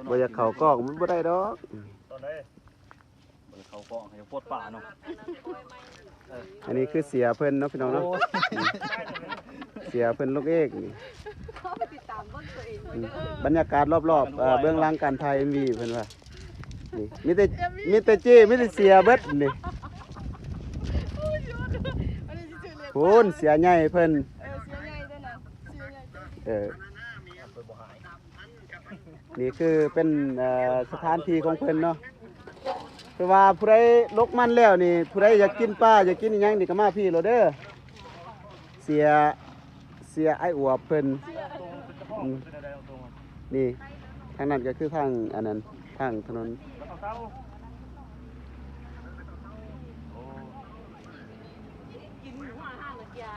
ບໍ່ຢາກເຂົ້າກ້ອງ ມັນບໍ່ໄດ້ດອກ. ຕອນໃດ ບໍ່ໄດ້ເຂົ້າກ້ອງ ໃຫ້ໂພດປາເນາະ. ອັນນີ້ຄືເສຍເພິ່ນເນາະ ພີ່ນ້ອງເນາະ. ໂອ້ຍ ເສຍເພິ່ນ ລູກເອກນີ້. ອືມ ບັນຍາກາດລອບໆ ເອີ ເບື້ອງຫຼັງການຖ່າຍເອັມວີ ເພິ່ນວ່າ ນີ້ ມີແຕ່ ມີແຕ່ເຈ້ ມີແຕ່ເສຍເບິດນີ້. ພຸ້ນ ເສຍໃຫຍ່ເພິ່ນ ເອີ ເສຍໃຫຍ່ເດ້ນະ ເສຍໃຫຍ່ ເອີ. ນີ້ຄືເປັນ ເອີ ສະຖານທີ່ຂອງເພິ່ນເນາະ. ຄືວ່າຜູ້ໃດລົກມັນແລ້ວນີ້ ຜູ້ໃດຢາກກິນປາ ຢາກກິນອີ່ຫຍັງນີ້ ກໍມາພີ້ໂລດເດີ. ເສຍ ເສຍອ້າຍອວບເພິ່ນ. ອືມ ນີ້ ທາງນັ້ນກໍຄືທາງ ອັນນັ້ນ ທາງຖະໜົນ.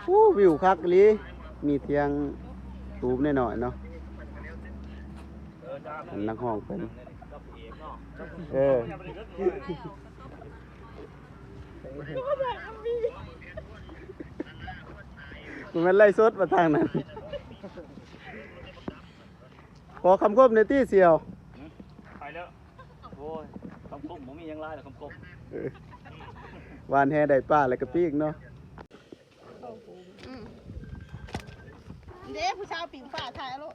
ໂອ້ ວິວຄັກອີ່ຫຼີ ມີທຽງຕູບນ້ອຍໆເນາະ. ອັນນັກຮ້ອງເພິ່ນ ເອີ ບໍ່ແມ່ນໄລສົດວ່າທາງນັ້ນ. ຂໍຄຳຄົມແດ່ຕິສ່ຽວ. ໄປແລ້ວ. ໂອ້ຍ ຄຳຄົມບໍ່ມີຫຍັງຫຼາຍດອກ ຄຳຄົມ. ເອີ ຫວ່ານແຫໄດ້ປາແລ້ວກໍປີ້ງເນາະ. ອືມ ເດ້ ຜູ້ສາວປີ້ງປາ ຖ່າຍເອົາໂລດ.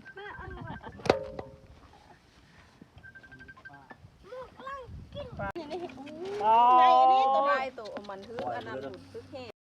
ນີ້ ນີ້ ໂອ້ຍ ໃຫຍ່ນີ້ ໂຕໃຫຍ່ ໂຕມັນຄືອັນນັ້ນ ຄືແຮງ.